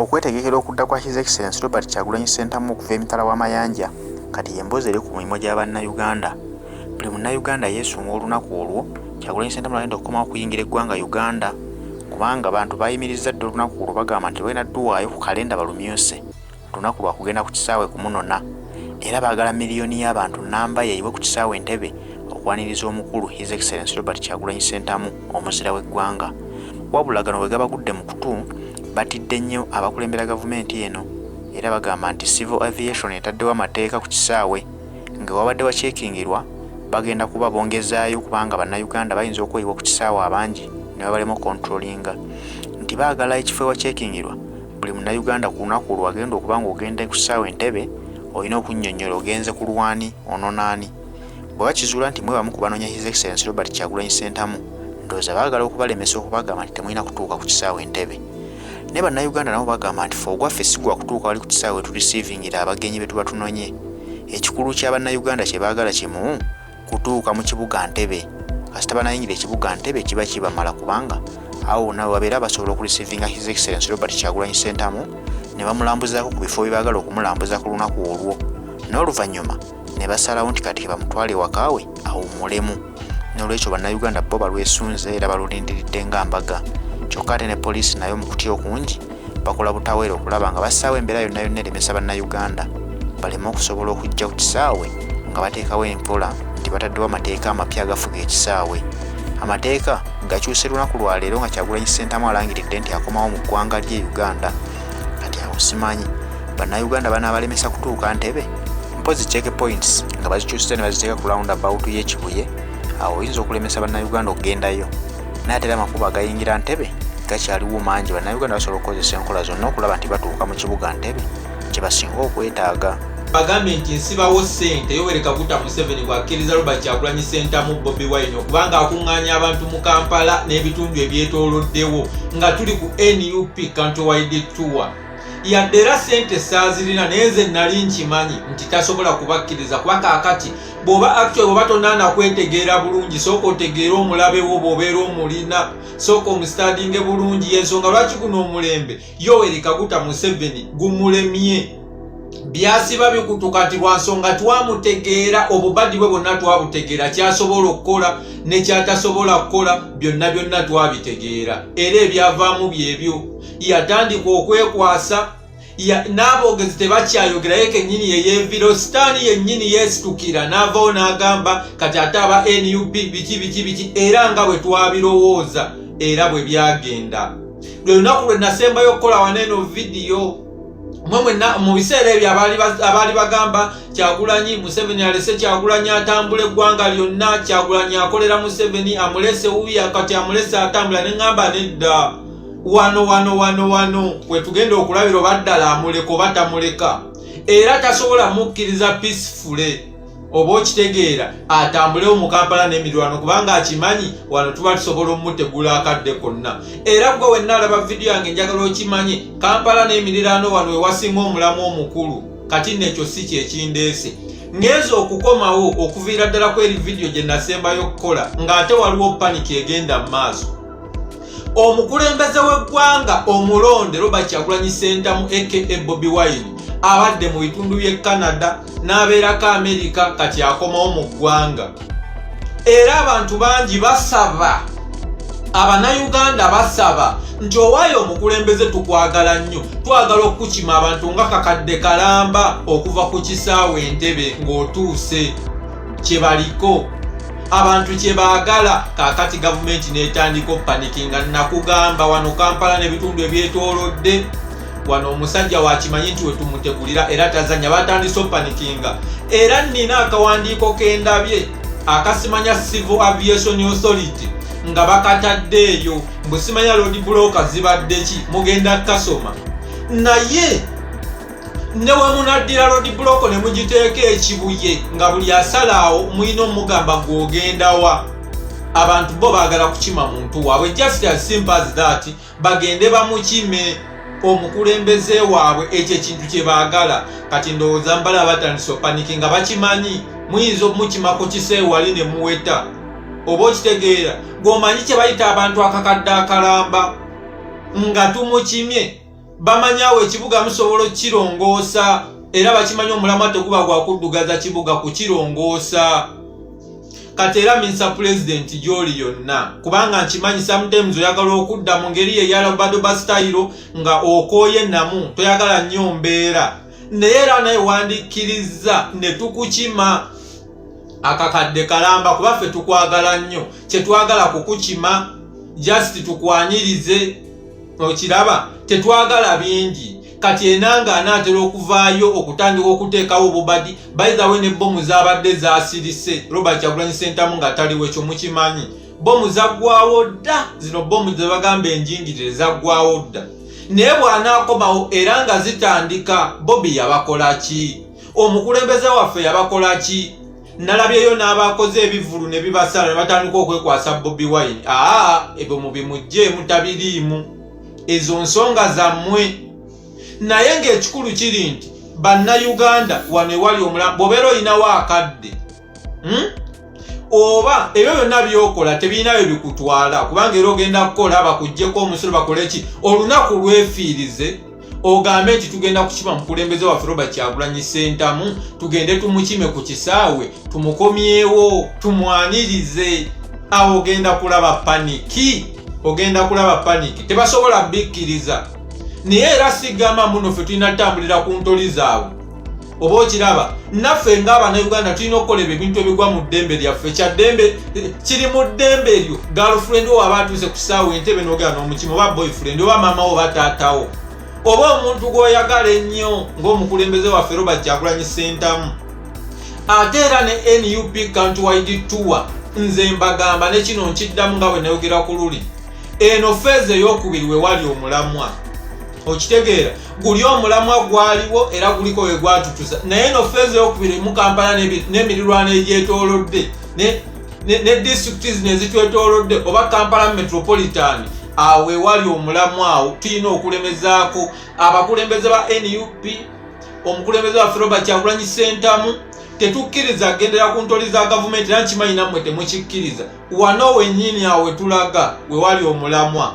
Okwetegekera okudda kwa His Excellency Robert Kyagulanyi Ssentamu okuva emitala w'amayanja kati y'emboozi eri ku mimwa gya Bannayuganda. Buli Munnayuganda yeesunga olunaku olwo Kyagulanyi Ssentamu lw'agenda okukomawo okuyingira eggwanga Uganda kubanga bantu baayimirizza dda olunaku olwo bagamba nti balina dduwaayo ku kalenda balumyuse. Lunaku lwa kugenda ku kisaawe kumunona era baagala miliyoni y'abantu nnamba yeeyiwe ku kisaawe Entebbe okwaniriza omukulu His Excellency Robert Kyagulanyi Ssentamu omuzira w'eggwanga. Wabula gano bwe gabagudde mu kutu batidde nnyo abakulembera gavumenti eno era bagamba nti Civil Aviation etaddewo amateeka ku kisaawe nga wabadde wakyekingirwa bagenda kuba bongezaayo kubanga Bannayuganda bayinza okweyiwa ku kisaawe abangi ne babalema okontrolinga nti baagala ekifo ewakyekingirwa buli Munnayuganda ku lunaku olwo agenda okuba ng'ogenda ku kisaawe Entebbe olina okunnyonnyola ogenze ku lwani onona ani. Bwe bakizuula nti mwe bamu ku banoonya His Excellency Robert Kyagulanyi Ssentamu ndowooza baagala okubalemesa okubagamba nti temulina kutuuka ku kisaawe Entebbe. Naye Bannayuganda nabo bagamba nti ffe ogwaffe si gwa kutuuka wali ku kisaawe we tureceivingira abagenyi be tuba tunonye. Ekikulu kya Bannayuganda kye baagala kimu kutuuka mu kibuga Ntebe. Kasita banayingira ekibuga Ntebe kiba kibamala kubanga awo wonna we babeera basobola okureceivinga His Excellency Robert Kyagulanyi Ssentamu ne bamulambuzaako ku bifo bye baagala okumulambuza ku lunaku olwo n'oluvannyuma ne basalawo nti kati bamutwale ewaka we awummulemu. N'olwekyo Bannayuganda bo balwesunze era balulindiridde nga mbaga. Kyokka ate ne poliisi nayo mu kutya okungi bakola butaweera okulaba nga bassaawo embeera yonna yonna eremesa Bannayuganda baleme okusobola okujja ku kisaawe nga bateekawo enkola nti bataddewo amateeka amapya agafuga ekisaawe. Amateeka gakyuse lunaku lwa leero nga Kyagulanyi Ssentamu alangiridde nti akomawo mu ggwanga lye Uganda. Kati awo simanyi Bannayuganda banaabalemesa kutuuka Ntebe? Mpozzi check points nga bazikyusiza ne baziteeka ku round about y'e Kibuye, awo oyinza okulemesa Bannayuganda okugendayo. Naye ate era amakubo agayingira Ntebe gakyaliwo mangi, Bannayuganda basobola okukozesa enkola zonna okulaba nti batuuka mu kibuga Ntebe kye basinga okwetaaga. Bagambye nti nsibawo ssente Yoweri Kaguta Museveni bw'akkiriza Robert Kyagulanyi Ssentamu Bobi Wine okuba ng'akuŋŋaanya abantu mu Kampala n'ebitundu ebyetooloddewo nga tuli ku nup Countrywide Tour. Yadde era ssente saazirina naye nze nali nkimanyi nti tasobola kubakkiriza kuba kaakati bw'oba actually bw'oba tonaana kwetegeera bulungi sooka otegeere omulabe wo bw'obeera omulina sooka omusitadinge bulungi y'ensonga lwaki guno omulembe Yoweri Kaguta Museveni gumulemye byasiba bikutuka nti lwa nsonga twamutegeera obubadi bwe bwonna twabutegeera kyasobola okukola nekyatasobola kukola byonna byonna twabitegeera era ebyavaamu byebyo yatandika okwekwasa n'aboogezi tebakyayogera ye kennyini yeyeevira sitaani yennyini yeesitukira n'avaawo n'agamba kati ate aba nup biki biki biki era nga bwe twabirowooza era bwe byagenda lwe lunaku lwe nasembayo okukola wano eno vidiyo mwe mwenna mu biseera ebyo abaali bagamba Kyagulanyi Museveni alese Kyagulanyi atambula eggwanga lyonna Kyagulanyi akolera Museveni amulese wuya kati amulese atambula ne ŋŋamba nedda wano wano wano wano wetugenda okulabira oba ddala amuleka oba tamuleka era tasobola mukkiriza peacefully oba okitegeera atambulewo mu Kampala n'emirwano kubanga akimanyi wano tuba tusobola omutegula akadde konna era gwe wenna alaba vidiyo yange njagala okimanye Kampala n'emiriraano wano wewasinga omulamu omukulu kati nno ekyo si kyekindeese ngenze okukomawo okuviira ddala kweri vidiyo gye nasembayo okukola ng'ate waliwo paniki egenda mu maaso. Omukulembeze w'eggwanga omulonde Robert Kyagulanyi Ssentamu aka Bobi Wine abadde mu bitundu by'e Canada n'abeerako Amerika kati akomawo mu ggwanga era abantu bangi basaba Abanayuganda basaba nti owaayo omukulembeze tukwagala nnyo twagala okukukima abantu nga kakadde kalamba okuva ku kisaawe Entebbe ng'otuuse kye baliko abantu kye baagala kaakati gavumenti n'etandika opanikinga nakugamba wano Kampala n'ebitundu ebyetoolodde wano omusajja wakimanyi nti wetumutegulira era tazanya batandise opanikinga era nnina akawandiiko kendabye akasimanya Civil Aviation Authority nga bakatadde eyo mbu simanya road block zibadde ki mugenda kasoma naye ne we munaddira road block ne mugiteeka ekibuye nga buli asalaawo mulina omugamba gw'ogendawa abantu bo baagala kukima muntu waabwe just as simple as that bagende bamukime omukulembeze waabwe ekyo ekintu kye baagala kati ndowooza mbala batandise opaniki nga bakimanyi muyinza omukima ku kiseewali ne muweta oba okitegeera gw'omanyi kye bayita abantu akakadde akalamba nga tumukimye. Bamanyi awo ekibuga musobola okukirongoosa, era bakimanyi omulamwa teguba gwa kuddugaza kibuga, kukirongoosa. Kati era minsa pulezidenti gy'oli yonna, kubanga nkimanyi sometimes oyagala okudda mu ngeri ye eya badoba style nga okooye namu, toyagala nnyo mbeera, naye era naye wandikkirizza ne tukukima akakadde kalamba, kuba ffe tukwagala nnyo. Kyetwagala kukukima, just tukwanirize, okiraba, tetwagala bingi. Kati Enanga anaatera okuvaayo okutandika okuteekawo obubadi. By the way, ne bomu zabadde zasirise Robert Kyagulanyi Sentamu nga taliwo, ekyo mukimanyi. Bomu zaggwawo dda, zino bomu zebagamba enjingirire zaggwawo dda, naye bw'anaakomawo era nga zitandika. Bobi yabakola ki? Omukulembeze waffe yabakola ki? Nalabyeyo n'abakoze ebivvulu ne bibasala ne batandika okwekwasa Bobi Wine. Aa, ebyo mubimugjeemu, tabiriimu, ezo nsonga zammwe. Naye ng'ekikulu kiri nti Bannayuganda, wano ewali omulamu, bw'obeera olinawo akadde, Oba ebyo byonna byokola tebirinayo bikutwala, kubanga era ogenda kukola bakuggyeko omusolo, bakole ki, olunaku lwefiirize ogambe nti tugenda kukima mukulembeze waffe Robert Kyagulanyi Sentamu, tugende tumukime ku kisaawe, tumukomyewo, tumwanirize. Awo ogenda kulaba panic, ogenda kulaba panic. Tebasobola bikkiriza. Naye era sigamba muno ffe tulina tutambulira ku ntoli zaabwe, oba okiraba, naffe ng'Abannayuganda tulina okukola ebyo ebintu ebigwa mu ddembe lyaffe. Kyaddembe, kiri mu ddembe eryo. Girlfriend wo aba atuuse ku ssaawa entebe n'ogenda n'omukima, oba boyfriend, oba maama wo, oba taatawo, oba omuntu gw'oyagala ennyo ng'omukulembeze waffe Robert Kyagulanyi Sentamu. Ate era ne NUP countrywide tour, nze mbagamba ne kino nkiddamu nga bwe nayogera ku luli, eno phase eyokubiri we wali omulamwa, okitegeera, guli omulamwa gwaliwo era guliko we gwatutusa. Naye eno phase eyokubiri mu Kampala n'emirirwano egyetoolodde ne disitulikiti zino ezitwetoolodde oba Kampala Metropolitan, awo ewali omulamwa. Awo tulina okulemezaako abakulembeze ba NUP, omukulembeze waffe Robert Kyagulanyi Sentamu. Tetukkiriza kugendera ku ntoli za gavumenti, era nkimanyi nammwe temukikkiriza. Wano wennyini awo wetulaga wewali omulamwa.